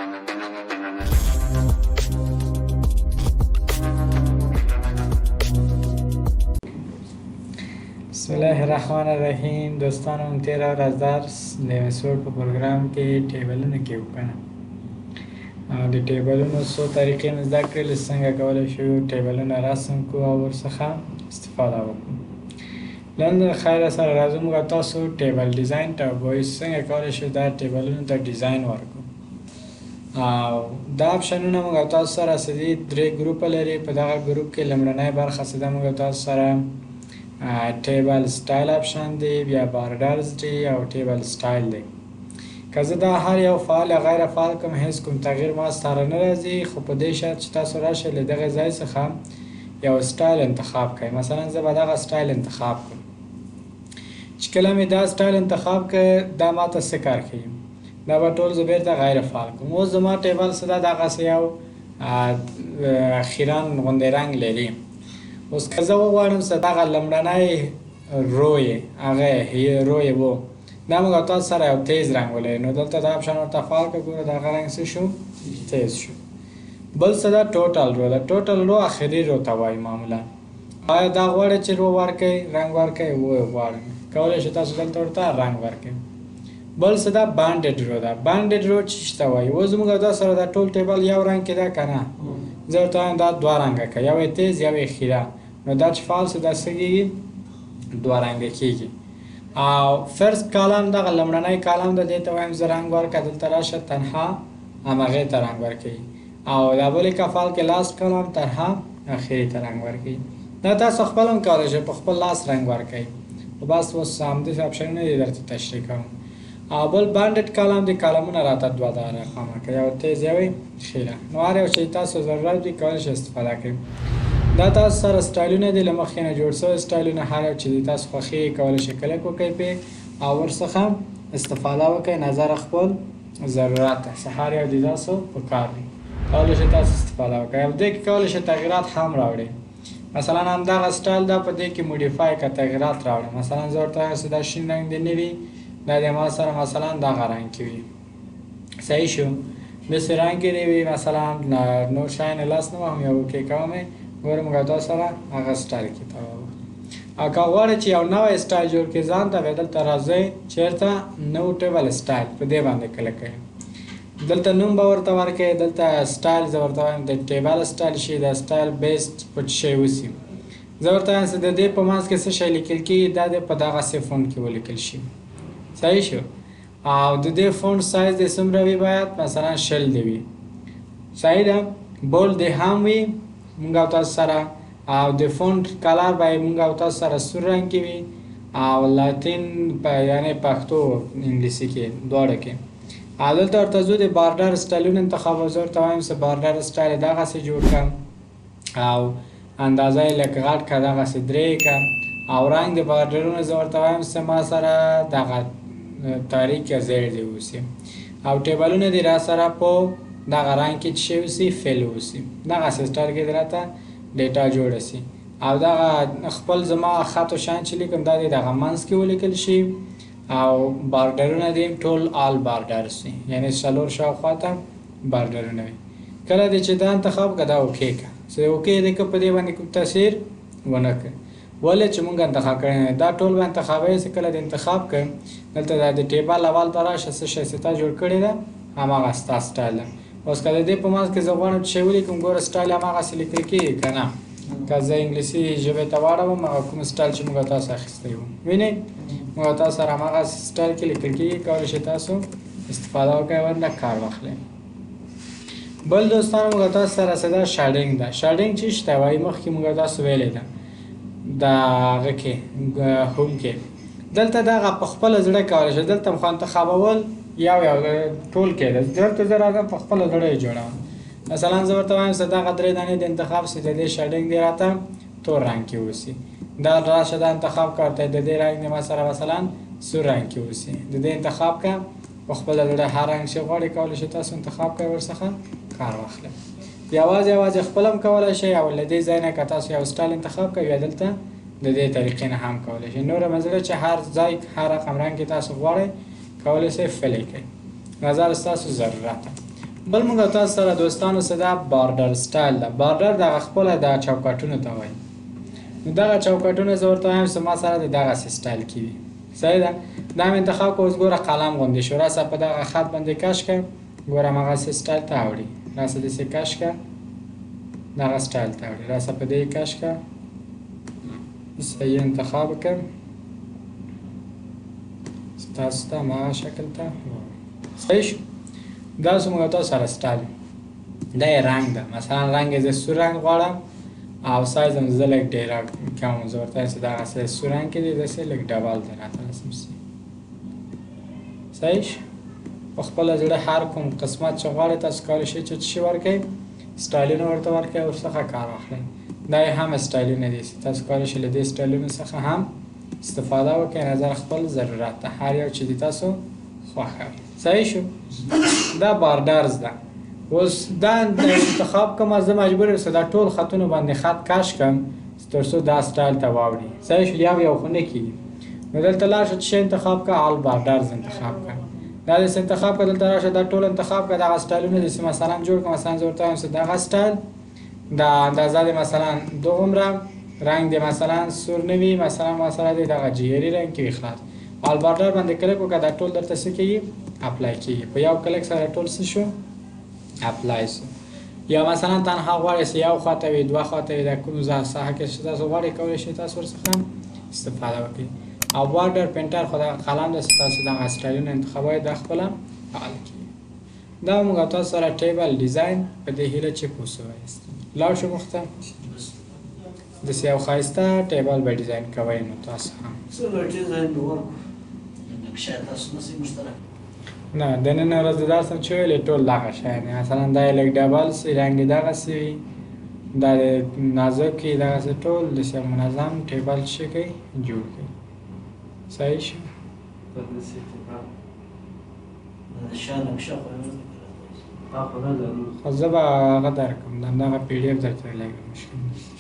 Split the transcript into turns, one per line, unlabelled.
بسم الله الرحمن الرحیم دوستانو، موږ تېره ورځ درس د MS Word په پروګرام کې ټیبلونو کې وکړه. د ټیبلونو څو طریقې مې زده کړې، څنګه کولی شو ټیبلونه رسم کړو او ورڅخه استفاده وکړو. نن د خیره سره راځو موږ تاسو table design ته وګورئ، څنګه کولی شو دا ټیبلونو ته ډیزاین ورکړو. او دا آپشنونه موږ تاسو سره څه دي، درې ګروپه لري. په دغه ګروپ کې لومړنۍ برخه څه ده، موږ تاسو سره table style option دی، بیا borders دی او table style دی. که زه دا هر یو فعال یا غیر فعال کوم، هیڅ کوم تغییر ما سره نه راځي، خو په دې شرط چې تاسو راشئ له دغه ځای څخه یو سټایل انتخاب کړئ. مثلا زه به دغه سټایل انتخاب کړم. چې کله مې دا سټایل انتخاب کړ، دا ما ته څه کار کوي، دا به ټول زه بیرته غیر فعال کوم. اوس زما table څه ده، دغسې یو خیرن غوندې رنګ لري. اوس که زه وغواړم څه دغه لومړنی row یې هغه row یې و، دا موږ تاسو سره یو تیز رنګ ولري، نو دلته دا option ورته فعال کړه، ګوره دغه رنګ څه شو، تیز شو. بل څه ده، total row ده. total row اخري row ته وایي معمولا. آیا دا غواړئ چې row ورکړئ، رنګ ورکړئ؟ و غواړم، کولی شئ تاسو دلته ورته رنګ ورکړئ. بل څه ده، banded row ده. banded row چې ته وایي، اوس زموږ دا سره دا ټول table یو رنګ کې ده که نه؟ زه ورته وایم دا دوه رنګه که، یو یې تیز یو یې خیره، نو دا چې فعال سي دا څه کېږي، دوه رنګه کېږي. او first column دغه لومړنی column ده، دې ته وایم زه رنګ ورکړه، دلته راشه تنها همغې ته رنګ ورکوي. او دا بلې که فعال کې last column تنها اخري ته رنګ ورکوي. دا تاسو خپل هم کولی شئ په خپل لاس رنګ ورکوي، خو بس اوس همداسې آپشنونه دي درته تشریح کوم. او بل banded column دی، کالمونه راته دوه دا رقمه که یو تیز یو خیره، نو هر یو چې تاسو ضرورت وي کولی شئ استفاده کړئ. دا تاسو سره سټایلونه دي له مخکې نه جوړ شوي سټایلونه، هر یو چې تاسو خوښېږي کولی شئ کلیک وکړئ پرې او ورڅخه استفاده وکړئ، نظر خپل ضرورت ته چې هر یو د تاسو په کار وي کولی شئ تاسو استفاده وکړئ. او دې کې کولی شئ تغییرات هم راوړئ. مثلا همدغه سټایل دا په دې کې modify که تغییرات راوړئ. مثلا زه ورته وایم چې دا شین رنګ دې نه وي، دا د ما سره مثلا دغه رنګ کې وي، صحیح شو، داسې رنګ کې دی وي. مثلا نور شیان لاس نه وهم، یو okay کوم یې، ګوره موږ تا سره هغه سټایل کې ته. او که غواړئ چې یو نوی سټایل جوړ کړئ ځان ته، بیا دلته راځئ چېرته new table style، په دې باندې کلیک کړئ. دلته نوم به ورته ورکړئ، دلته سټایل زه ورته وایم د table style شي، د style based په څه شی وسي. زه ورته وایم چې د دې په منځ کې څه شی لیکل کېږي، دا دې په دغسې font کې ولیکل شي، صحیح شو. او د دې font size دې څومره وي، باید مثلا 20 دی وي، صحیح ده. bold دې هم وي مونږ او تاسو سره، او د font color به مونږ او تاسو سره سور رنګ کې وي، او لاتین په یعنی پښتو انګلیسي کې دواړه کې. او دلته ورته ځو د border سټایلونه انتخابوو. زه ورته وایم چې border style دغسې جوړ کړم، او اندازه یې لږ غټ که دغسې درې که، او رنګ د بارډرونو زه ورته وایم چې ما سره دغه تاریک یا زیړ دی اوسي، او ټیبلونه دې را سره په دغه رنګ کې چې اوسي fill اوسي، دغسې سټایل کې دې راته data جوړه سي. او دغه خپل زما خط و شیان چې لیکم دا دې دغه منځ کې ولیکل شي، او بارډرونه دې ټول all border سي، یعنی څلور شاوخوا ته بارډرونه وي. کله دې چې دا انتخاب که دا okay که، چې okay دې که په دې باندې کوم تاثیر ونه کړي، ولې چې مونږ انتخاب کړی نه، دا ټول به انتخابوي. چې کله دې انتخاب کړ، دلته دا د table اول ته راشه، څه شی چې تا جوړ کړی ده هماغه ستا سټایل ده. اوس که د دې په منځ کې زه غواړم چې شی ولیکم، ګوره سټایل هماغسې لیکل کېږي که نه؟ که زه انګلیسي ژبې ته واړوم، هغه کوم سټایل چې موږ تاسو اخیستی وو، وینئ موږ تاسو سره هماغه سټایل کې لیکل کېږي، کولی شئ تاسو استفاده وکړئ ورنه کار واخلئ. بل دوستانو موږ تاسو سره څه ده، shading ده. shading چې شته وایي، مخکې موږ تاسو ویلې ده دا هغه کې home کې، دلته دغه په خپله زړه کولی شئ. دلته خو انتخابول یو یو ټول کېده، دلته زه راځم په خپله زړه یې جوړوم. مثلا زه ورته وایم چې دغه درې دانې د انتخاب سي، د دې shading دې راته تور رنګ کې اوسي، دا راشه دا انتخاب کړه، ورته د دې رنګ دې ما سره مثلا سور رنګ کې اوسي، د دې انتخاب کړه په خپله زړه هر رنګ چې غواړئ کولی شئ تاسو انتخاب کړئ ورڅخه کار واخلئ. یوازې یوازې خپل هم کولی شئ، او له دې ځای نه که تاسو یو سټایل انتخاب کړئ، بیا دلته د دې طریقې نه هم کولی شئ. نوره مزړه چې هر ځای هر رقم رنګ کې تاسو غواړئ کولی شئ fill یې کړئ، نظر ستاسو ضرورت ده. بل موږ تاسو سره دوستانو سره دا border style ده. border دغه خپله د چوکاټونو ته وایي. نو دغه چوکاټونه زه ورته وایم چې ما سره د دغسې سټایل کې وي. صحیح ده. دا مې انتخاب کړ، اوس ګوره قلم غوندې شو. راسه په دغه خط باندې کش کړه، ګوره هماغسې سټایل ته اوړي. راسه داسې کش کړه، دغه سټایل ته اوړي. راسه په دې کش کړه، صحیح انتخاب کړم، ستاسو ته هماغه شکل ته. صحیح شو. دا اوس موږ تاسو سره سټایل دا یې رنګ ده. مثلا رنګ یې زه سور رنګ غواړم او سایز هم زه لږ ډېر کوم، زه ورته وایم چې دغسې سور رنګ کې دی، داسې لږ double دی راته رسم شي. صحیح شو. په خپله زړه هر کوم قسمت چې غواړئ تاسو کولی شئ چې څه شي ورکړئ، سټایلونه ورته ورکړئ او ورڅخه کار واخلئ. دا یې هم سټایلونه دي چې تاسو کولی شئ له دې سټایلونو څخه هم استفاده وکړئ نظر خپل ضرورت ته، هر یو چې د تاسو خوښه وي. صحیح شو. دا borders ده. اوس دا انتخاب کوم، زه مجبور یم چې دا ټول خطونو باندې خط کش کړم تر څو دا سټایل ته واوړي. صحیح شو. یو یو خو نه کېږي. نو دلته لاړ شه، چې انتخاب کړه، all borders انتخاب کړه. دا داسې انتخاب کړه، دلته راشه دا ټول انتخاب کړه، دغه سټایلونه داسې مثلا جوړ کړه. مثلا زه ورته وایم چې دغه سټایل دا اندازه دی مثلا دومره، رنګ دی مثلا سور نه وي، مثلا ما سره دی دغه جیري رنګ کې وي. خلاص all border باندې کلیک وکړه، دا ټول درته څه کېږي، apply کېږي. په یو کلیک سره ټول څه شو، apply شو. یا مثلا تنها غواړئ چې یو خواته وي، دوه خواته وي، دا کوم ځای ساحه کې چې تاسو غواړئ کولی شئ تاسو ورڅخه استفاده وکړئ. او border painter خو دغه قلم ده چې تاسو دغه سټایلونه انتخابوئ، دا خپله فعال کېږي. دا موږ تاسو سره table design په دې هیله چې پوه شوی یاست. لاړ شو مخته، داسې یو ښایسته table به design کوئ. نو تاسو هم
څنګه ډیزاین به ورکړو؟ نقشه تاسو نه سي مشترک؟
نه، د نن ورځ د درس هم چې ویلې ټول دغه شیان دي. مثلا دا یې لږ double سي، رنګ یې دغسې وي، دا یې نازک وي، دغسې ټول داسې یو منظم table چې کوي جوړ کړي. صحیح شو. خو زه به هغه درکړم، همدغه PDF درته لېږم، مشکل نشته.